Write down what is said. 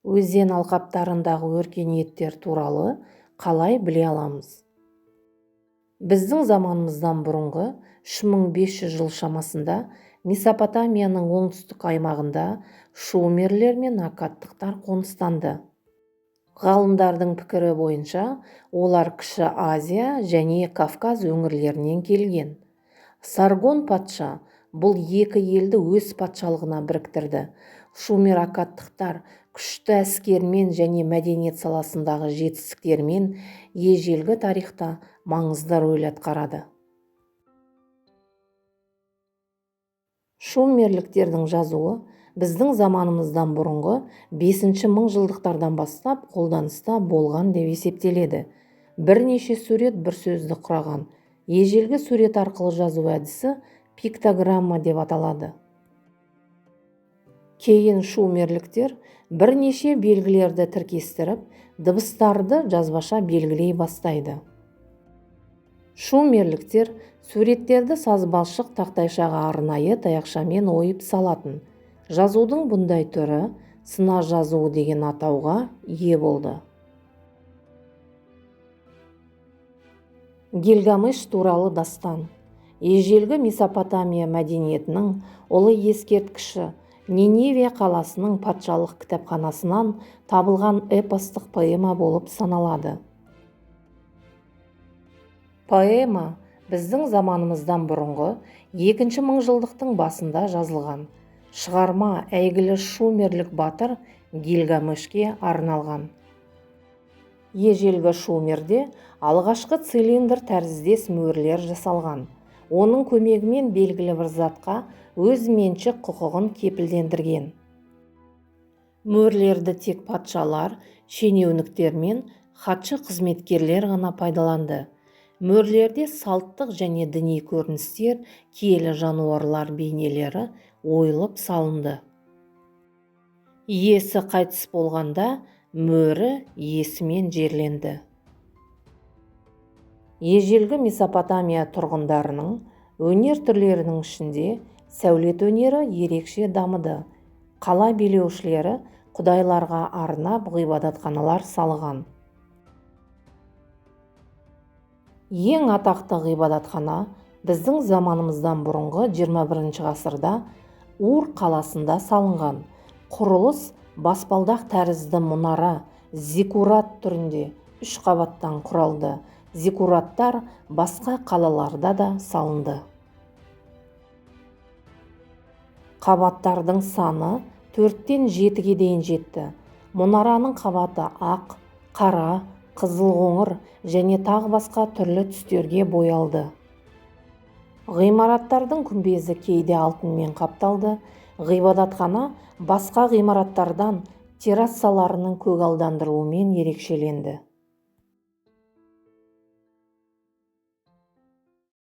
Өзен алқаптарындағы өркениеттер туралы қалай біле аламыз? Біздің заманымыздан бұрынғы 3500 жыл шамасында Месопотамияның оңтүстік аймағында шумерлер мен аккадтықтар қоныстанды. Ғалымдардың пікірі бойынша, олар Кіші Азия және Кавказ өңірлерінен келген. Саргон патша бұл екі елді өз патшалығына біріктірді. Шумер-аккадтықтар күшті әскермен және мәдениет саласындағы жетістіктерімен ежелгі тарихта маңызды рөл атқарады. Шумерліктердің жазуы біздің заманымыздан бұрынғы 5-ші мыңжылдықтардан бастап қолданыста болған деп есептеледі. Бірнеше сурет бір сөзді құраған. Ежелгі сурет арқылы жазу әдісі пиктограмма деп аталады. Кейін шумерліктер бірнеше белгілерді тіркестіріп, дыбыстарды жазбаша белгілей бастайды. Шумерліктер суреттерді сазбалшық тақтайшаға арнайы таяқшамен ойып салатын. Жазудың бұндай түрі сына жазуы деген атауға ие болды. Гильгамеш туралы дастан. Ежелгі Месопотамия мәдениетінің ұлы ескерткіші Ниневия қаласының патшалық кітапханасынан табылған эпостық поэма болып саналады. Поэма біздің заманымыздан бұрынғы 2-ші мыңжылдықтың басында жазылған. Шығарма әйгілі шумерлік батыр Гильгамешке арналған. Ежелгі Шумерде алғашқы цилиндр тәріздес мөрлер жасалған. Оның көмегімен белгілі бір затқа өз меншік құқығын кепілдендірген. Мөрлерді тек патшалар, шенеуніктер мен хатшы қызметкерлер ғана пайдаланды. Мөрлерде салттық және діни көріністер, киелі жануарлар бейнелері ойылып салынды. Иесі қайтыс болғанда мөрі иесімен жерленді. Ежелгі Месопотамия тұрғындарының өнер түрлерінің ішінде сәулет өнері ерекше дамыды. Қала билеушілері құдайларға арнап ғибадатханалар салған. Ең атақты ғибадатхана біздің заманымыздан бұрынғы 21 ғасырда Ур қаласында салынған. Құрылыс баспалдақ тәрізді мұнара зиккурат түрінде 3 қабаттан құралды. Зиккураттар басқа қалаларда да салынды. Қабаттардың саны 4-тен 7-ге дейін жетті. Мұнараның қабаты ақ, қара, қызыл қоңыр және тағы басқа түрлі түстерге боялды. Ғимараттардың күмбезі кейде алтынмен қапталды. Ғибадатхана басқа ғимараттардан террасаларының көгалдандыруымен ерекшеленді.